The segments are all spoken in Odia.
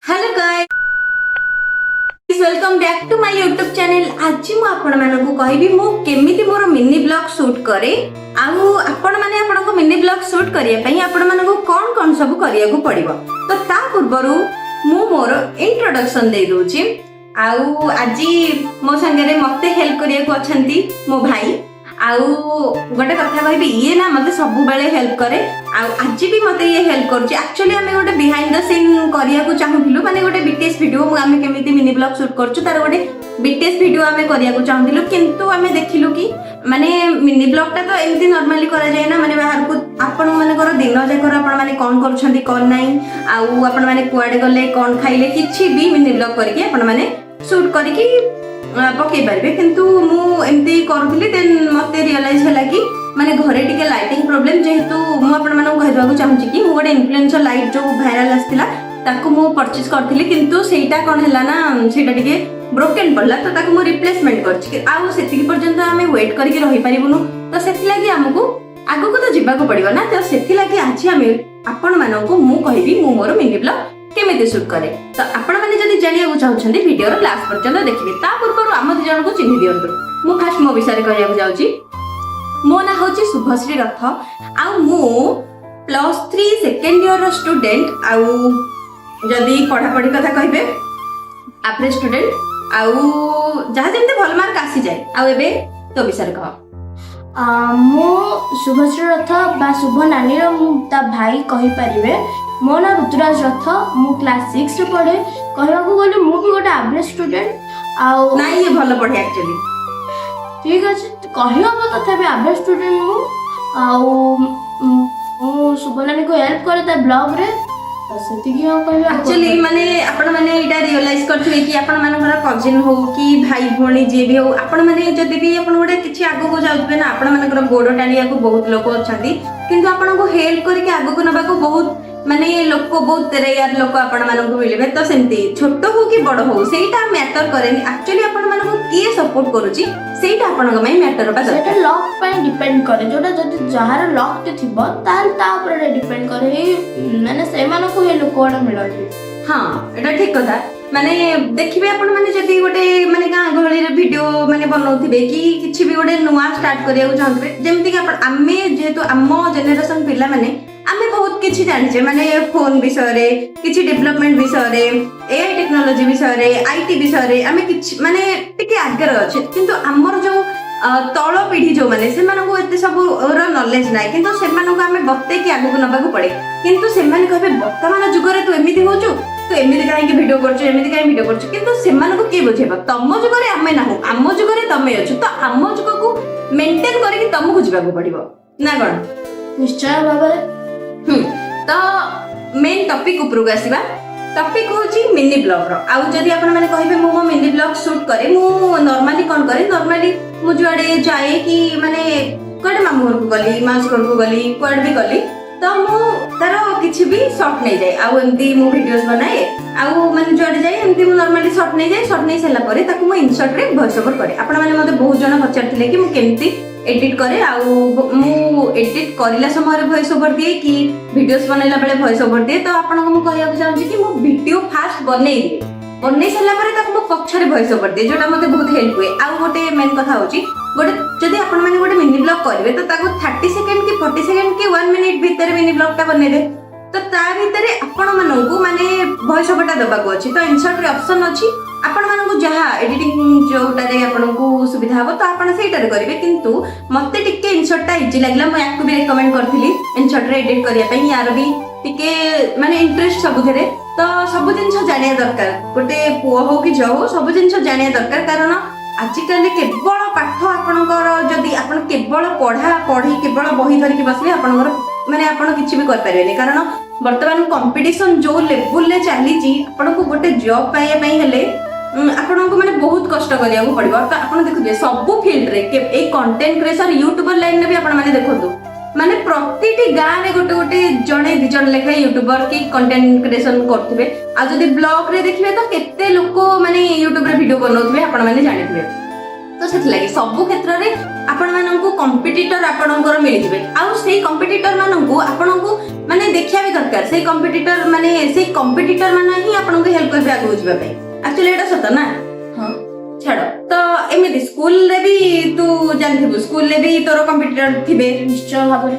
Hello guys, welcome back to my YouTube channel. ଆଜି ମୁଁ ଆପଣମାନଙ୍କୁ କହିବି ମୁଁ କେମିତି ମୋର ମିନି ବ୍ଲଗ ସୁଟ୍ କରେ ଆଉ ଆପଣମାନେ ଆପଣଙ୍କ ମିନି ବ୍ଲଗ ସୁଟ୍ କରିବା ପାଇଁ ଆପଣମାନଙ୍କୁ କ'ଣ କ'ଣ ସବୁ କରିବାକୁ ପଡିବ। ତ ତା ପୂର୍ବରୁ ମୁଁ ମୋର ଇଣ୍ଟ୍ରୋଡକ୍ସନ ଦେଇ ଦଉଛି। ଆଉ ଆଜି ମୋ ସାଙ୍ଗରେ ମତେ ହେଲ୍ପ କରିବାକୁ ଅଛନ୍ତି ମୋ ଭାଇ। ଆଉ ଗୋଟେ କଥା କହିବି, ଇଏ ନା ମତେ ସବୁବେଳେ ହେଲ୍ପ କରେ ଆଉ ଆଜି ବି ମତେ ଇଏ ହେଲ୍ପ କରୁଛି। ଆକ୍ଚୁଆଲି ଆମେ ଗୋଟେ ବିହାଇଣ୍ଡ the scene କରିବାକୁ ଚାହୁଁଥିଲୁ, ମାନେ ଗୋଟେ ବିଟିଏସ୍ ଭିଡିଓ। ମୁଁ ଆମେ କେମିତି ମିନି ବ୍ଲଗ ସୁଟ୍ କରୁଛୁ, ତାର ଗୋଟେ ବିଟିଏସ୍ ଭିଡିଓ ଆମେ କରିବାକୁ ଚାହୁଁଥିଲୁ। କିନ୍ତୁ ଆମେ ଦେଖିଲୁ କି ମାନେ ମିନି ବ୍ଲଗଟା ତ ଏମିତି ନର୍ମାଲି କରାଯାଏ ନା, ମାନେ ବାହାରକୁ ଆପଣ ମାନଙ୍କର ଦିନ ଯାକର ଆପଣ ମାନେ କଣ କରୁଛନ୍ତି, କଣ ନାହିଁ, ଆଉ ଆପଣ ମାନେ କୁଆଡେ ଗଲେ, କଣ ଖାଇଲେ, କିଛି ବି ମିନି ବ୍ଲଗ କରିକି ଆପଣ ମାନେ ସୁଟ୍ କରିକି ପକେଇ ପାରିବେ। କିନ୍ତୁ ମୁଁ ଏମିତି କରୁଥିଲି, ଦେନ୍ ମତେ ରିଅଲାଇଜ ହେଲା କି ମାନେ ଘରେ ଟିକେ ଲାଇଟିଂ ପ୍ରୋବ୍ଲେମ। ଯେହେତୁ ମୁଁ ଆପଣମାନଙ୍କୁ କହିବାକୁ ଚାହୁଁଛି କି ମୁଁ ଗୋଟେ ଇନଫ୍ଲୁଏନ୍ସର ଲାଇଟ୍ ଯୋଉ ଭାଇରାଲ ଆସିଥିଲା, ତାକୁ ମୁଁ ପରଚେଜ କରିଥିଲି। କିନ୍ତୁ ସେଇଟା କଣ ହେଲା ନା, ସେଇଟା ଟିକେ ବ୍ରୋକେନ୍ ପଡିଲା, ତ ତାକୁ ମୁଁ ରିପ୍ଲେସମେଣ୍ଟ କରିଛି। ଆଉ ସେତିକି ପର୍ଯ୍ୟନ୍ତ ଆମେ ୱେଟ୍ କରିକି ରହିପାରିବୁନୁ, ତ ସେଥିଲାଗି ଆମକୁ ଆଗକୁ ତ ଯିବାକୁ ପଡିବ ନା। ତ ସେଥିଲାଗି ଆଜି ଆମେ ଆପଣମାନଙ୍କୁ ମୁଁ କହିବି ମୁଁ ମୋର ମିନି ବ୍ଲଗ କେମିତି ସୁଟ୍ କରେ। ତ ଆପଣମାନେ ଯଦି ଜାଣିବାକୁ ଚାହୁଁଛନ୍ତି, ଭିଡିଓର ଲାଷ୍ଟ ପର୍ଯ୍ୟନ୍ତ ଦେଖିବେ। ତା ପୂର୍ବରୁ ଆମ ଦି ଜଣଙ୍କୁ ଚିହ୍ନି ଦିଅନ୍ତୁ। ମୁଁ ଫାଷ୍ଟ ମୋ ବିଷୟରେ କହିବାକୁ ଯାଉଛି। ମୋ ନାଁ ହଉଛି ଶୁଭଶ୍ରୀ ରଥ ଆଉ ମୁଁ +3 ସେକେଣ୍ଡ ଇୟରର ଷ୍ଟୁଡେଣ୍ଟ। ଆଉ ଯଦି ପଢାପଢି କଥା କହିବେ, ଆଭରେଜ ଷ୍ଟୁଡେଣ୍ଟ, ଆଉ ଯାହା ଯେମିତି ଭଲ ମାର୍କ ଆସିଯାଏ। ଆଉ ଏବେ ତୋ ବିଷୟରେ କହ। ମୁଁ ଶୁଭଶ୍ରୀ ରଥ ବା ଶୁଭ ନାନୀର ମୁଁ ତା ଭାଇ କହିପାରିବେ। ମୋ ନାଁ ଋତୁରାଜ ରଥ, ମୁଁ କ୍ଲାସ୍ 6ରେ ପଢ଼େ। କହିବାକୁ ଗଲେ ମୁଁ ବି ଗୋଟେ ଆଭରେଜ ଷ୍ଟୁଡେଣ୍ଟ ଆଉ ନାଇଁ, ଇଏ ଭଲ ପଢେ ଆକ୍ଚୁଆଲି। ଠିକ୍ ଅଛି, କହିହବ, ତଥାପି ଆଭରେଜ ଷ୍ଟୁଡେଣ୍ଟ ମୁଁ। ଆଉ ମୁଁ ଶୁଭ ନାନୀକୁ ହେଲ୍ପ କରେ ତା ବ୍ଲଗ୍ରେ, ତ ସେତିକି ଆଉ କହିବି, ଆଉ କଣ ଆକ୍ଚୁଆଲି କହିବି? ମାନେ ଆପଣ ମାନେ ଏଇଟା ରିଅଲାଇଜ କରିଥିବେ କି ଆପଣ ମାନଙ୍କର କଜିନ ହଉ କି ଭାଇ ଭଉଣୀ ଯିଏ ବି ହଉ, ଆପଣ ମାନେ ଯଦି ବି ଆପଣ ଗୋଟେ କିଛି ଆଗକୁ ଯାଉଥିବେ ନା, ଆପଣ ମାନଙ୍କର ଗୋଡ ଟାଣିବାକୁ ବହୁତ ଲୋକ ଅଛନ୍ତି, କିନ୍ତୁ ଆପଣଙ୍କୁ ହେଲ୍ପ କରିକି ଆଗକୁ ନବାକୁ ବହୁତ ମାନେ ଲୋକ, ବହୁତ ରେୟାର ଲୋକ ଆପଣ ମାନଙ୍କୁ ମିଳିବେ। ତ ସେମିତି ଛୋଟ ହଉ କି ବଡ ହଉ, ସେଇଟା ମ୍ୟାଟର କରେନି। ଆକ୍ଚୁଆଲି ଆପଣ ମାନଙ୍କୁ କିଏ ସପୋର୍ଟ କରୁଛି, ସେଇଟା ଆପଣଙ୍କ ପାଇଁ ମ୍ୟାଟର ହବା ସେଇଟା ଦରକାର। ଲକ୍ ପାଇଁ ଡିପେଣ୍ଡ କରେ। ଯୋଉଟା ଯଦି ଯାହାର ଲକ୍ଟେ ଥିବ, ତାହେଲେ ତା ଉପରେ ଡିପେଣ୍ଡ କରେ। ଏଇ ମାନେ ସେମାନଙ୍କୁ ଏଇ ଲୋକ ଗୁଡ଼ା ମିଳନ୍ତି। ହଁ, ଏଇଟା ଠିକ କଥା। ମାନେ ଦେଖିବେ, ଆପଣ ମାନେ ଯଦି ଗୋଟେ ମାନେ ଗାଁ ଗହଳିରେ ଭିଡିଓ ମାନେ ବନଉଥିବେ କି କିଛି ବି ଗୋଟେ ନୂଆ ଷ୍ଟାର୍ଟ କରିବାକୁ ଚାହୁଁଥିବେ, ଯେମିତି କି ଆପଣ ଆମେ ଯେହେତୁ ଆମ ଜେନେରେସନ ପିଲାମାନେ, ଆମେ ବହୁତ କିଛି ଜାଣିଛେ, ମାନେ ଫୋନ ବିଷୟରେ, କିଛି ଡେଭଲପମେଣ୍ଟ ବିଷୟରେ, ଏଆଇ ଟେକ୍ନୋଲୋଜି ବିଷୟରେ, IT ବିଷୟରେ ଆମେ କିଛି ମାନେ ଟିକେ ଆଗରେ ଅଛେ। କିନ୍ତୁ ଆମର ଯୋଉ ତଳ ପିଢି ଯୋଉମାନେ, ସେମାନଙ୍କୁ ଏତେ ସବୁ ର ନଲେଜ ନାହିଁ। କିନ୍ତୁ ସେମାନଙ୍କୁ ଆମେ ବତେଇକି ଆଗକୁ ନବାକୁ ପଡେ। କିନ୍ତୁ ସେମାନେ କହିବେ, ବର୍ତ୍ତମାନ ଯୁଗରେ ତୁ ଏମିତି ହଉଛୁ, ତୁ ଏମିତି କାହିଁକି ଭିଡିଓ କରୁଛୁ, ଏମିତି କାହିଁକି ଭିଡିଓ କରୁଛୁ? କିନ୍ତୁ ସେମାନଙ୍କୁ କିଏ ବୁଝେଇବ? ତମ ଯୁଗରେ ଆମେ ନାହୁଁ, ଆମ ଯୁଗରେ ତମେ ଅଛୁ। ତ ଆମ ଯୁଗକୁ ମେଣ୍ଟେନ କରିକି ତମକୁ ଯିବାକୁ ପଡିବ ନା କଣ? ନିଶ୍ଚୟ ଭାବରେ। ତ ମେନ୍ ଟପିକ ଉପରକୁ ଆସିବା। ଟପିକ ହଉଛି ମିନି ବ୍ଲଗର। ଆଉ ଯଦି ଆପଣ ମାନେ କହିବେ ମୁଁ ମୋ ମିନି ବ୍ଲଗ ସୁଟ୍ କରେ, ମୁଁ ନର୍ମାଲି କଣ କରେ? ନର୍ମାଲି ମୁଁ ଯୁଆଡେ ଯାଏ କି ମାନେ କୁଆଡେ ମାମୁଁ ଘରକୁ ଗଲି, ମାଉସୀ ଘରକୁ ଗଲି, କୁଆଡେ ବି ଗଲି, ତ ମୁଁ ତାର କିଛି ବି ସଟ୍ ନେଇଯାଏ ଆଉ ଏମିତି ମୁଁ ଭିଡିଓସ୍ ବନାଏ। ଆଉ ମାନେ ଯୁଆଡେ ଯାଏ, ଏମିତି ମୁଁ ନର୍ମାଲି ସଟ୍ ନେଇଯାଏ। ସଟ୍ ନେଇ ସାରିଲା ପରେ ତାକୁ ମୁଁ ଇନସର୍ଟରେ ଭଏସ୍ ଓଭର କରେ। ଆପଣମାନେ ମତେ ବହୁତ ଜଣ ପଚାରିଥିଲେ କି ମୁଁ କେମିତି ଏଡିଟ୍ କରେ ଆଉ ମୁଁ ଏଡିଟ୍ କରିଲା ସମୟରେ ଭଏସ୍ ଓଭର ଦିଏ କି ଭିଡିଓସ୍ ବନେଇଲା ବେଳେ ଭଏସ୍ ଓଭର ଦିଏ। ତ ଆପଣଙ୍କୁ ମୁଁ କହିବାକୁ ଚାହୁଁଛି କି ମୁଁ ଭିଡିଓ ଫାଷ୍ଟ ବନେଇ ଦିଏ, ବନେଇ ସାରିଲା ପରେ ତାକୁ ମୁଁ ପଛରେ ଭଏସ୍ ଓଭର ଦିଏ, ଯୋଉଟା ମତେ ବହୁତ ହେଲ୍ପ ହୁଏ। ଆଉ ଗୋଟେ ମେନ୍ କଥା ହଉଛି, ଗୋଟେ ଯଦି ଆପଣମାନେ ଗୋଟେ ମିନି ବ୍ଲଗ କରିବେ, ତ ତାକୁ 30 ସେକେଣ୍ଡ କି 40 ସେକେଣ୍ଡ କି 1 ମିନିଟ୍ ଭିତରେ ମିନି ବ୍ଲଗଟା ବନେଇବେ। ତ ତା ଭିତରେ ଆପଣମାନଙ୍କୁ ମାନେ ଭଏସ୍ ଓଭରଟା ଦେବାକୁ ଅଛି, ତ ଇନସର୍ଟରେ ଅପସନ୍ ଅଛି। ଆପଣମାନଙ୍କୁ ଯାହା ଏଡିଟିଂ ଯୋଉଟାରେ ଆପଣଙ୍କୁ ସୁବିଧା ହବ, ତ ଆପଣ ସେଇଟାରେ କରିବେ। କିନ୍ତୁ ମତେ ଟିକେ ଇନସର୍ଟଟା ଇଜି ଲାଗିଲା। ମୁଁ ୟାକୁ ବି ରେକମେଣ୍ଡ କରିଥିଲି ଇନସର୍ଟରେ ଏଡିଟ୍ କରିବା ପାଇଁ। ୟାର ବି ଟିକେ ମାନେ ଇଣ୍ଟରେଷ୍ଟ ସବୁଥିରେ। ତ ସବୁ ଜିନିଷ ଜାଣିବା ଦରକାର। ଗୋଟେ ପୁଅ ହଉ କି ଝିଅ ହଉ, ସବୁ ଜିନିଷ ଜାଣିବା ଦରକାର। କାରଣ ଆଜିକାଲି କେବଳ ପାଠ ଆପଣଙ୍କର, ଯଦି ଆପଣ କେବଳ ପଢା ପଢି କେବଳ ବହି ଧରିକି ବସିବେ, ଆପଣଙ୍କର ମାନେ ଆପଣ କିଛି ବି କରିପାରିବେନି। କାରଣ ବର୍ତ୍ତମାନ କମ୍ପିଟିସନ ଯୋଉ ଲେବୁଲରେ ଚାଲିଛି, ଆପଣଙ୍କୁ ଗୋଟେ ଜବ୍ ପାଇବା ପାଇଁ ହେଲେ ଆପଣଙ୍କୁ ମାନେ ବହୁତ କଷ୍ଟ କରିବାକୁ ପଡିବ। ତ ଆପଣ ଦେଖୁଥିବେ ସବୁ ଫିଲ୍ଡରେ, ଏଇ କଣ୍ଟେଣ୍ଟ କ୍ରିଏସନ, ୟୁଟ୍ୟୁବର ଲାଇନରେ ବି ଆପଣ ମାନେ ଦେଖନ୍ତୁ, ମାନେ ପ୍ରତିଟି ଗାଁରେ ଗୋଟେ ଗୋଟେ, ଜଣେ ଦି ଜଣ ଲେଖାଏଁ ୟୁଟ୍ୟୁବର କି କଣ୍ଟେଣ୍ଟ କ୍ରିଏସନ କରୁଥିବେ। ଆଉ ଯଦି ବ୍ଲଗରେ ଦେଖିବେ, ତ କେତେ ଲୋକ ମାନେ ୟୁଟ୍ୟୁବରେ ଭିଡିଓ ବନଉଥିବେ, ଆପଣ ମାନେ ଜାଣିଥିବେ। ତ ତ ସେଥିଲାଗି ସବୁ କ୍ଷେତ୍ରରେ ଆପଣମାନଙ୍କୁ କମ୍ପିଟିଟର ଆପଣଙ୍କର ମିଳିଯିବେ। ଆଉ ସେଇ କମ୍ପିଟିଟର ମାନଙ୍କୁ ଆପଣଙ୍କୁ ମାନେ ଦେଖିବା ବି ଦରକାର। ସେଇ କମ୍ପିଟିଟର ମାନେ, ସେଇ କମ୍ପିଟିଟର ମାନେ ହିଁ ଆପଣଙ୍କୁ ହେଲ୍ପ କରିବେ ଆଗକୁ ଯିବା ପାଇଁ। ଆକ୍ଚୁଆଲି ଏଇଟା ସତ ନା? ହଁ। ଛାଡ, ତ ଏମିତି ସ୍କୁଲରେ ବି ତୁ ଜାଣିଥିବୁ, ସ୍କୁଲରେ ବି ତୋର କମ୍ପିଟିଟର ଥିବେ। ନିଶ୍ଚୟ ଭାବରେ।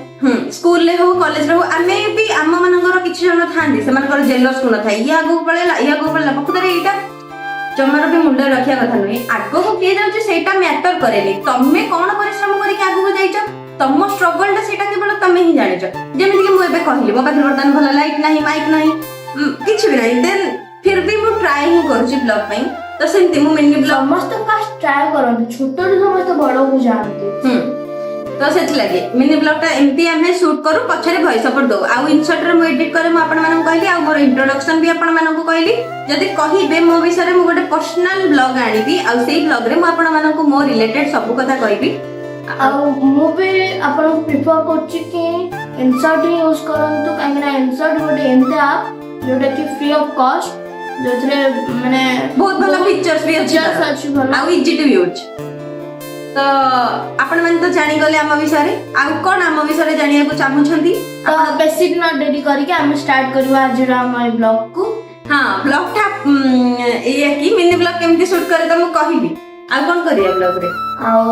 ସ୍କୁଲରେ ହଉ, କଲେଜରେ ହଉ, ଆମେ ବି ଆମ ମାନଙ୍କର କିଛି ଜଣ ଥାଆନ୍ତି, ସେମାନଙ୍କର ଜେଲସ୍ ଗୁଣ ଥାଏ। ଇଏ ଆଗକୁ ପଳେଇଲା, ଇଏ ଆଗକୁ ପଳେଇଲା। ପ୍ରକୃତରେ ଏଇଟା ଜମାରୁ ବି ମୁଣ୍ଡରେ ରଖିବା କଥା ନୁହେଁ। ଆଗକୁ କିଏ ଯାଉଛି ସେଇଟା ମ୍ୟାଟର କରେନି। ତମେ କଣ ପରିଶ୍ରମ କରିକି ଆଗକୁ ଯାଇଛ, ତମ ଷ୍ଟ୍ରଗଲ ଟା, ସେଇଟା କେବଳ ତମେ ହିଁ ଜାଣିଛ। ଯେମିତିକି ମୁଁ ଏବେ କହିଲି, ମୋ ପାଖରେ ବର୍ତ୍ତମାନ ଭଲ ଲାଇଟ୍ ନାହିଁ, ମାଇକ୍ ନାହିଁ, କିଛି ବି ନାହିଁ। ଦେନ୍ ଫିର ବି ମୁଁ ଟ୍ରାଏ ହିଁ କରୁଛି ବ୍ଲଗ ପାଇଁ। ତ ସେମିତି ମୁଁ ମିନି ବ୍ଲଗ ସମସ୍ତେ ଫାଷ୍ଟ ଟ୍ରାଏ କରନ୍ତି, ଛୋଟରୁ ସମସ୍ତେ ବଡକୁ ଯାଆନ୍ତି। ତ ସେଥିଲାଗି ମିନି ବ୍ଲଗ ଟା ଏମିତି ଆମେ ସୁଟ୍ କରୁ, ପଛରେ ଭଏସ ଓଭର ଦଉ ଆଉ ଇନସର୍ଟରେ ମୁଁ ଏଡିଟ୍ କରେ। ମୁଁ ଆପଣମାନଙ୍କୁ କହିଲି ଆଉ ମୋର ଇଣ୍ଟ୍ରୋଡକ୍ସନ ବି ଆପଣମାନଙ୍କୁ କହିଲି। ଯଦି କହିବେ ମୋ ବିଷୟରେ, ମୁଁ ଗୋଟେ ପର୍ସନାଲ ବ୍ଲଗ ଆଣିବି ଆଉ ସେଇ ବ୍ଲଗରେ ମୁଁ ଆପଣମାନଙ୍କୁ ମୋ ରିଲେଟେଡ ସବୁ କଥା କହିବି। ଆଉ ମୁଁ ବି ଆପଣଙ୍କୁ ପ୍ରିଫର କରୁଛି କି ଇନସର୍ଟ ହିଁ ୟୁଜ୍ କରନ୍ତୁ, କାହିଁକିନା ଇନସର୍ଟ ଗୋଟେ ଏମିତି ଆପ୍ ଯୋଉଟା କି ଫ୍ରି ଅଫ୍ କଷ୍ଟ, ଯୋଉଥିରେ ମାନେ ବହୁତ ଭଲ ଫିଚର୍ସ ବି ଅଛି ଫିଚର୍ସ ତାର। ଅଛି ଭଲ। ଆଉ ଇଜି ଟୁ ୟୁଜ୍। ତ ଆପଣମାନେ ତ ଜାଣିଗଲେ ଆମ ବିଷୟରେ। ଆଉ କଣ ଆମ ବିଷୟରେ ଜାଣିବାକୁ ଚାହୁଁଛନ୍ତି? ତ ବେଶୀ ନ ଡେରି କରିକି ଆମେ ଷ୍ଟାର୍ଟ କରିବା ଆଜିର ଆମ ଏଇ ବ୍ଲଗକୁ। ହଁ, ବ୍ଲଗ ଟା ଏଇଆ କି ମିନି ବ୍ଲଗ କେମିତି ସୁଟ୍ କରେ ତ ମୁଁ କହିଲି। ଆଉ କଣ କରିବା ବ୍ଲଗରେ? ଆଉ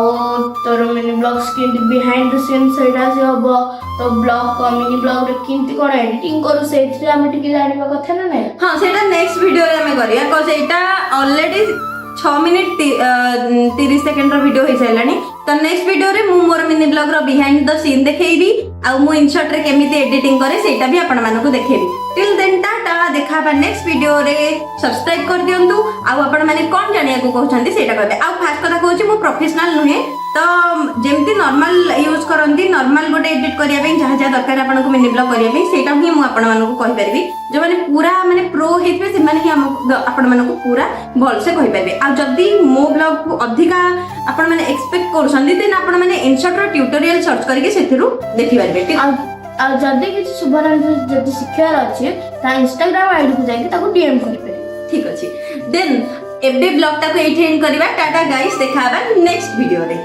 ତୋର ମିନି ବ୍ଲଗ୍ସ କେମିତି ବିହାଇଣ୍ଡ ଦ ସିନ୍ ସେଇଟା ସେ ହବ। ତ ବ୍ଲଗ, ମିନି ବ୍ଲଗରେ କେମିତି କ'ଣ ଏଡିଟିଂ କରୁ, ସେଇଥିରେ ଆମେ ଟିକେ ଜାଣିବା କଥା ନା ନାଇଁ? ହଁ, ସେଇଟା ନେକ୍ସଟ ଭିଡିଓରେ ଆମେ କରିବା, କଜ ଏଇଟା ଅଲରେଡି 6 ମିନିଟ୍ 30 ସେକେଣ୍ଡର ଭିଡିଓ ହେଇସାରିଲାଣି। ତ ନେକ୍ସଟ ଭିଡିଓରେ ମୁଁ ମୋର mini blogger behind the scene ଦେଖେଇବି ଆଉ ମୁଁ ଇନସର୍ଟରେ କେମିତି ଏଡିଟିଂ କରେ ସେଇଟା ବି ଆପଣମାନଙ୍କୁ ଦେଖେଇବି। ଟିଲ୍ ଦେନ୍ ଟାଟା, ଦେଖା ହେବା ନେକ୍ସଟ ଭିଡିଓରେ। ସବସ୍କ୍ରାଇବ କରିଦିଅନ୍ତୁ ଆଉ ଆପଣମାନେ କ'ଣ ଜାଣିବାକୁ କହୁଛନ୍ତି ସେଇଟା କହିବେ। ଆଉ ଫାଷ୍ଟ କଥା କହୁଛି, ମୁଁ ପ୍ରଫେସନାଲ ନୁହେଁ। ତ ଯେମିତି ନର୍ମାଲ ୟୁଜ୍ କରନ୍ତି, ନର୍ମାଲ ଗୋଟେ ଏଡିଟ୍ କରିବା ପାଇଁ ଯାହା ଯାହା ଦରକାର ଆପଣଙ୍କୁ ମିନି ବ୍ଲଗ କରିବା ପାଇଁ, ସେଇଟା ହିଁ ମୁଁ ଆପଣମାନଙ୍କୁ କହିପାରିବି। ଯୋଉମାନେ ପୁରା ମାନେ ପ୍ରୋ ହେଇଥିବେ, ସେମାନେ ହିଁ ଆମକୁ ଆପଣମାନଙ୍କୁ ପୁରା ଭଲସେ କହିପାରିବେ। ଆଉ ଯଦି ମୋ ବ୍ଲଗକୁ ଅଧିକା ଆପଣମାନେ ଏକ୍ସପେକ୍ଟ କରୁଛନ୍ତି, ଦେନ୍ ଆପଣମାନେ ଇନସର୍ଟର ଟ୍ୟୁଟୋରିଆଲ ସର୍ଚ୍ଚ କରିକି ସେଥିରୁ ଦେଖିପାରିବେ, ଠିକ? ଆଉ ଯଦି କିଛି ଶୁଭନାନୀଠୁ ଯଦି ଶିଖିବାର ଅଛି, ତା ଇନଷ୍ଟାଗ୍ରାମ ଆଇଡିକୁ ଯାଇକି ତାକୁ ଡିଏମ୍ କରିପାରିବେ। ଠିକ ଅଛି, ଦେନ୍ ଏବେ ବ୍ଲଗଟାକୁ ଏଇଠି ଏଣ୍ଡ କରିବା। ଟାଟା ଗାଇସ୍, ଦେଖା ହେବା ନେକ୍ସଟ ଭିଡିଓରେ।